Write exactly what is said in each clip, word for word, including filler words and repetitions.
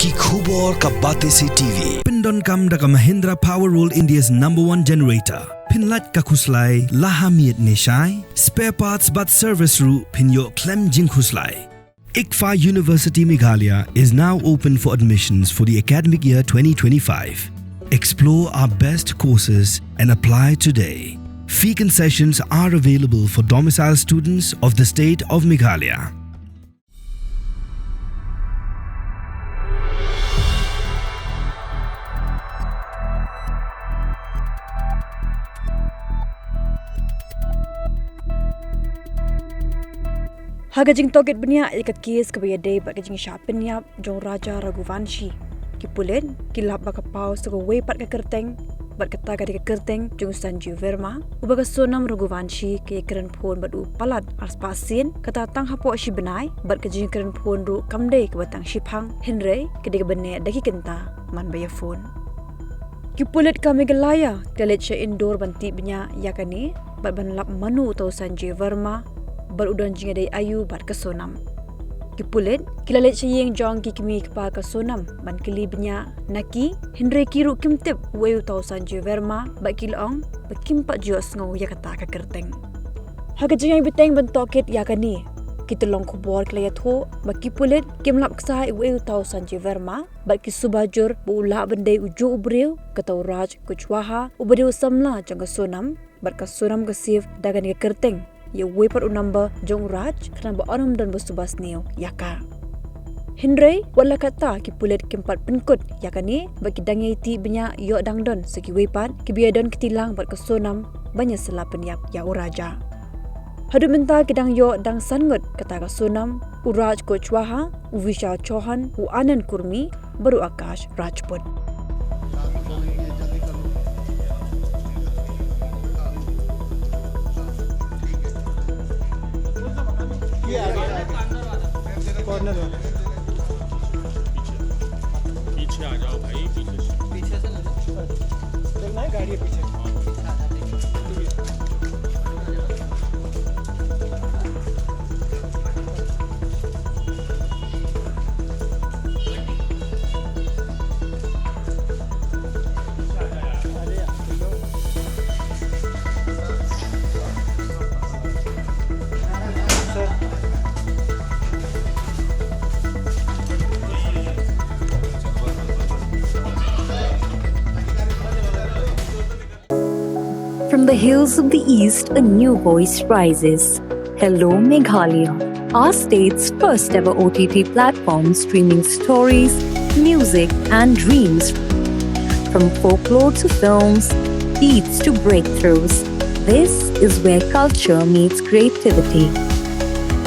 Ki khubor ka Batesi T V. Pyndonkam da ka Mahindra Power World, India's number one generator. Pynlait ka khuslai la ha miet ne shai. Spare parts bad service ruh phin ïoh khlem jingkhuslai. ICFAI University Meghalaya is now open for admissions for the academic year twenty twenty-five. Explore our best courses and apply today. Fee concessions are available for domicile students of the state of Meghalaya. Ha ka jingtohkit bniah ïa ka kes kaba ïadei bad ka jingshah pynïap jong u Raja Raghuvanshi, ki pulit ki la hap ban paw sa kawei pat ka kyrteng, bad kata ka dei ka kyrteng jong u Sanjeev Verma, uba ka Sonam Raghuvanshi ka ïakren phone bad u palat arspah sien, kata tang hapoh shi bnai, bad ka jingkren phone ruh kam dei kaba tang shiphang, hynrei ka dei kaba neh da ki kynta man ba ïa phone. Ki pulit ka Meghalaya ki la leit sha Indore ban tip bniah ïa kane, bad ban lap mano uta u Sanjeev Verma, bad u don jingïadei aïu bad ka Sonam. Ki pulit ki la leit sha ïing jong ki kmie kpa ka Sonam ban kylli bniah na ki, hynrei ki ruh kim tip uei uta u Sanjeev Verma, bad ki la ong ba kim pat ju ïohsngew ïa kata ka kyrteng. Ha ka jingïaibteng ban tohkit ïa kane, ki tyllong khubor ki la ïathuh ba ki pulit kim lap ksai uei uta u Sanjeev Verma, bad ki suba jur ba u lah ban dei u juh u briew, kata u Raj Kushwaha, uba dei u samla jong ka Sonam, bad ka Sonam ka save da kane ka kyrteng ïa uwei pat u number jong u Raj, khnang ba un ym don ba suba sniew ïa ka. Hynrei wat la katta, ki pulit kim pat pynkut ïa kane, bad ki dang ïai tip bniah ïoh dang don sa kiwei pat kiba ïadon kti lang bad ka Sonam ban ïa sla pynïap ïa u Raja. Haduh mynta ki dang ïoh dang san ngut, kata ka Sonam, u Raj Kushwaha, u Vishal Chauhan, u Anand Kurmi, bad u Akash Rajput. कॉर्नर वाला। पीछे आ जाओ भाई, पीछे से। पीछे से ले लो। देखना है गाड़ी है पीछे। From the hills of the East, a new voice rises. Hello Meghalaya, our state's first ever O T T platform streaming stories, music, and dreams. From folklore to films, beats to breakthroughs, this is where culture meets creativity.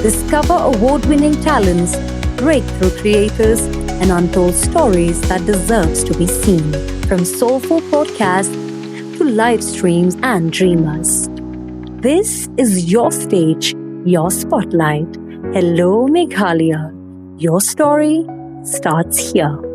Discover award winning talents, breakthrough creators, and untold stories that deserves to be seen. From soulful podcasts to live streams and dreamers. This is your stage, your spotlight. Hello Meghalaya. Your story starts here.